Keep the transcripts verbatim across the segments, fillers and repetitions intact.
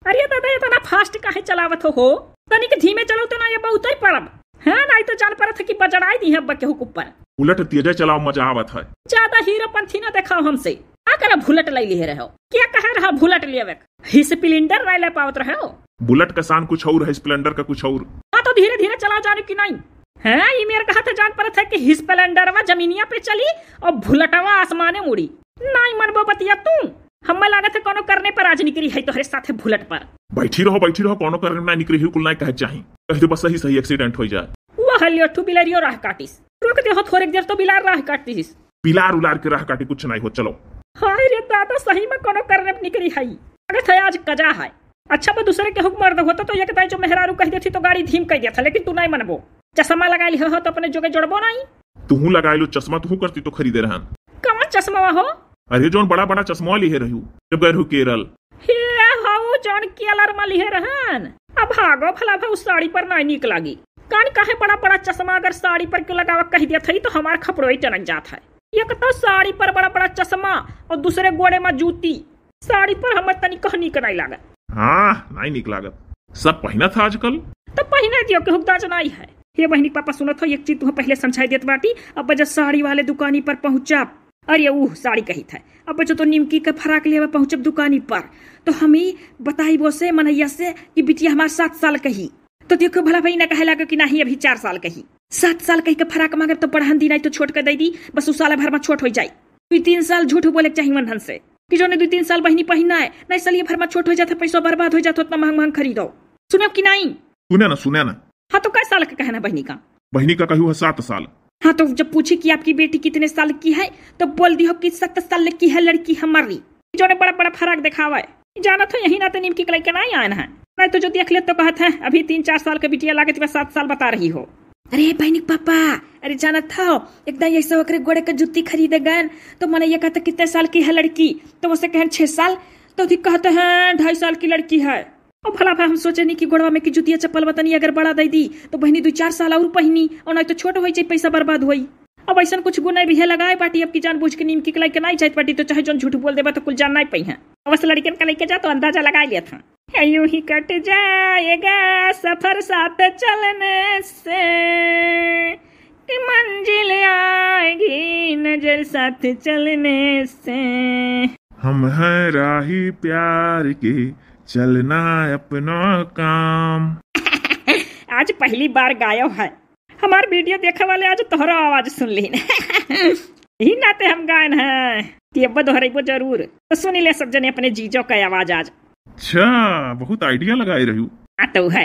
अरे दादा, इतना fast काहे चलावत हो? तनिक धीमे चलाओ तो ना, ये बहुत ही परब। हाँ, नाहीं तो जान परत है कि बजड़ाई दी है अब्बा केहू के ऊपर। उलट तेजे चलाओ, मजा आवत है। ज्यादा हीरो पंथी ना देखाओ हमसे। का करा भुलट लै लिहे रहो? क्या कहे रहा भुलट लेवे? ही Splendor नाहीं लै पावत रहो? बुलेट का शान कुछ और है, Splendor का कुछ और। हाँ, तो धीरे धीरे चलाओ, जाने कि नाहीं? हाँ, ई मेर कहा था, जान परत है कि ही Splendorवा जमीनिया पे चली और भुलटवा आसमाने उड़ी। नाहीं मनबो बतिया तू। हमें लागत है कोनो करने पर आज निकरी है तोहरे साथे भुलट पर। बैठी रहो, बैठी रहो, कोनो करने पर ना निकरी है, कुल नाहीं कहे चाही। कह दे बस सही सही accident हो जाए। वह लियो ठू बिलारियो राह काटिस। रोक दे हो थोड़े देर तो बिलार राह काटिस। बिलार उलार के राह काटी कुछ नाहीं हो, चलो। हाय रे दादा, सही में कोनो करने पर निकरी है। अगर था आज कजा है। अच्छा, वो दूसरे के हुक्म मर्द होता तो एक दाई जो मेहरारू कह देती तो गाड़ी धीम कह देता, लेकिन तू नाहीं मनबो। चश्मा लगा लिहे हो तो अपने जोगे जोड़बो नाहीं। तुहू लगा लो चश्मा, तुहू करती तो खरीदे रहन। कौन चश्मा हो? अरे जौन बड़ा बड़ा चश्मा लिहे रहू जब गए रहू केरल। हे हो, जौन केरल में लिहे रहन। अब भागो भला भाई, उस साड़ी पर नाहीं नीक लागी। कान काहे बड़ा बड़ा चश्मा अगर साड़ी पर के लगावा कह देत हई तो हमार खपड़ो ही टनक जात है। एक तो साड़ी पर बड़ा बड़ा चश्मा और दूसरे गोड़े में जूती। साड़ी पर हमें तनी कह नीक नाहीं लागत। हाँ, नाहीं नीक लागत। सब पहिनत है आजकल। तो पहिने दियो, केहू के दाज नाहीं है। हे बहिनी पापा, सुनत हो, एक चीज तुहें पहिले समझाई देत बाटी। अब जब साड़ी वाले दुकानी पर पहुँचब, अरे ऊ साड़ी कहित है, अब जो तो निमकी के फराक लेवे पहुँचब दुकानी पर, तो हम ही बताइबो से मनैया से कि बिटिया हमार सात साल कही। तो देखो भला भाई ना कहे लागो कि नाहीं अभी चार साल कही। सात साल कही के फराक मांगब तो बढ़हन दी, नाहीं तो छोट के दे दी, बस उ साल भर में छोट हो जाई। दुई तीन साल झूठ बोले के चाही मनहन से कि जौने दुई तीन साल बहिनी पहिना है, नाहीं सालिए भर में छोट हो जात है, पैसा बर्बाद हो जात है, उतना महंग महंग खरीदो। सुनब कि नाहीं? सुने ना, सुने ना। हाँ, तो कै साल के कहना बहिनी का? बहिनी का कहू है सात साल। हाँ, तो जब पूछी कि आपकी बेटी कितने साल की है, तो बोल दियो कि सात साल की है लड़की हमारी। जौने बड़ा बड़ा फराक देखावा है। जानत हो, यही नाते निमकी के लइके नाहीं आयन है, नाहीं तो जो देख ले तो कहत है, अभी तीन चार साल के बिटिया लागत बा, सात साल बता रही हो। अरे बहिनी के पापा, अरे जानत हो, एक दाई ऐसे ओकरे गोड़े के जूती खरीदे गन, तो मनैया कहत कितने साल की है लड़की, तो उसे कहन छह साल, तो उठी कहत हैं ढाई साल की लड़की है। अब भला भाई हम सोचे नहीं कि गोड़वा में की जूतिया चप्पल बतनी अगर बड़ा दे दी, तो बहिनी दुई चार साल और पहिनी, और नाहीं तो छोट होई जाई, पैसा बर्बाद होई। अब ऐसन कुछ गुण भी है लगाए बाटी, अब की जान बूझ के निमकी के लइके नाहीं जाइत बाटी, तो चाहे जौन झूठ बोल देबा तो कुल जान नाहीं पइहैं। अवश्य लड़कियन का लइके जा तो अंदाजा लगाए लेत हैं। यूं ही कट जाएगा सफर साथ चलने से, कि मंजिल आएगी नजर साथ चलने से। हम हैं राही प्यार के, चलना अपना काम। आज पहली बार गायो है। हमार video देखे वाले आज तोहरो आवाज सुन लीन। यही नाते हम गायन हैं कि अब दोहरेबो जरूर। तो सुनी ले सब जने अपने जीजो का आवाज आज। अच्छा, बहुत idea लगाए रहू। हाँ तो है।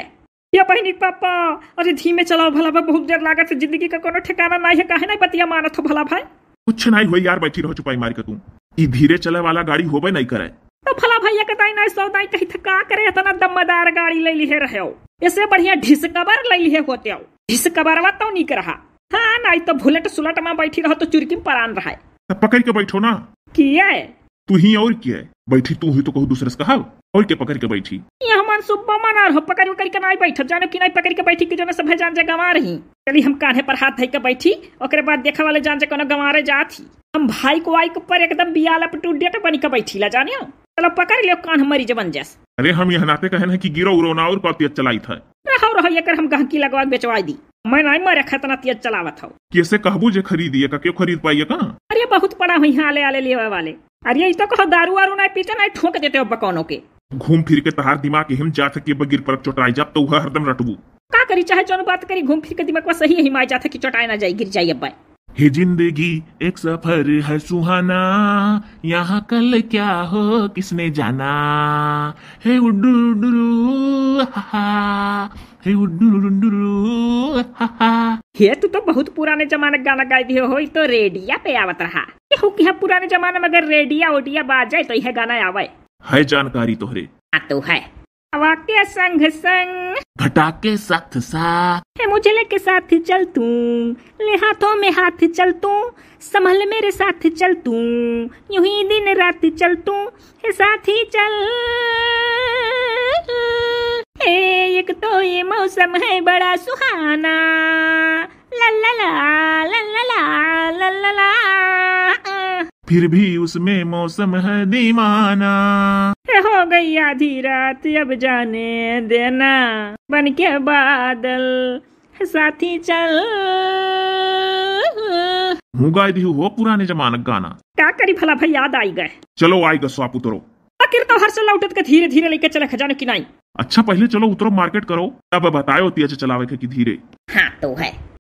या बहिनी के पापा, अरे धीमे चलाओ भला भाई, बहुत देर लागत है, जिंदगी का कोनो ठिकाना नाहीं है, काहे नाहीं बतिया मानत हो भला भाई? कुछ नाहीं होई यार, बैठी रहो चुपाई मार के तू। ई धीरे चले वाला गाड़ी होबे नाहीं करे। तो भला भाई एक दाई नाहीं सौ दाई कही था, का करे इतना दमदार गाड़ी ले लिहे रहे हो, इससे बढ़िया Discover ले लिहे होते हो। Discoverवा तो नीक रहा। हाँ, नाहीं तो भुलट सुलट में बैठी रहो तो चुरकी में परान रहा है। तो पकड़ के बैठो ना। किया है? तू ही और क्या है? बैठी तू ही तो कहू दूसरे से कहा, और के पकड़ के बैठी? ये हमान सुब्बा मनार हो, पकड़ उकड़ के नाहीं बैठब, जानो कि नाहीं पकड़ के बैठी कि जौने सब है जान जा गंवा रही। चली हम कान्हे पर हाथ धइ के बैठी, ओकरे बाद देखे वाले जान जा कोनो गंवारे जात ही। हम भाई को वाई के ऊपर एकदम बियाला पे टूट डेट बनी के बैठी ला जाने हो। चलो पकड़ लियो कान्ह मरी जबन जस। अरे हम यह नाते कहन है कि गिरो उरो ना और का तेज चलाई था। रहो रहो, एकर हम गहकी लगवा के बेचवाई दी। मैं नाहीं मरे खतना तेज चलावत हो। कैसे कहबू जे खरीदी है का, क्यों खरीद पाई है का? अरे बहुत पड़ा हुई है आले आले लेवे वाले। अरे, ई तो कहो दारू वारू नाहीं पीते, नाहीं ठोक देते हो बकौनों के। घूम फिर के तहार दिमाग हिम जात है कि अब गिर परब चोटाई जाब, तो वह हरदम रटबू। का करी, चाहे जौन बात करी, घूम फिर के दिमाग में सही हिमाय जात है कि चोटाए ना जाई, गिर जाई अब। हे जिंदगी एक सफर है सुहाना, यहाँ कल क्या हो किसने जाना। हे उड्डुरुड्डुरु, हा हा, हे उड्डुरुड्डुरु, हा हा। हे, तू तो बहुत पुराने जमाने के गाना गाई दिए हो, ई तो रेडिया पे आवत रहा। केहू के यहाँ पुराने जमाने में अगर रेडिया ओडिया बाजे तो यह गाना आवे। है जानकारी तोहरे। हाँ तो है। हवा के संग संग। घटा के साथ साथ। है मुझे लेके साथ चल तू, ले हाथों में हाथ चल तू, संभल मेरे साथ चल तू, यूं ही दिन रात चल तू, हे साथी चल। ए, एक तो ये मौसम है बड़ा सुहाना, ला ला ला, ला ला ला, ला ला ला। फिर भी उसमें मौसम है दीवाना। हे हो, कई आधी रात अब जाने देना, बन के बादल साथी चल। मुँह गाय दिहु हो पुराने जमानक गाना। का करी भला भाई, याद आई गए। चलो आई गसो, आप उतरो। आखिर तो हर से लौटत के धीरे धीरे लेके चले खजानो की नाई। अच्छा पहले चलो उतरो, मार्केट करो, तब बतायो तेज चलावे के कि धीरे। हाँ तो है।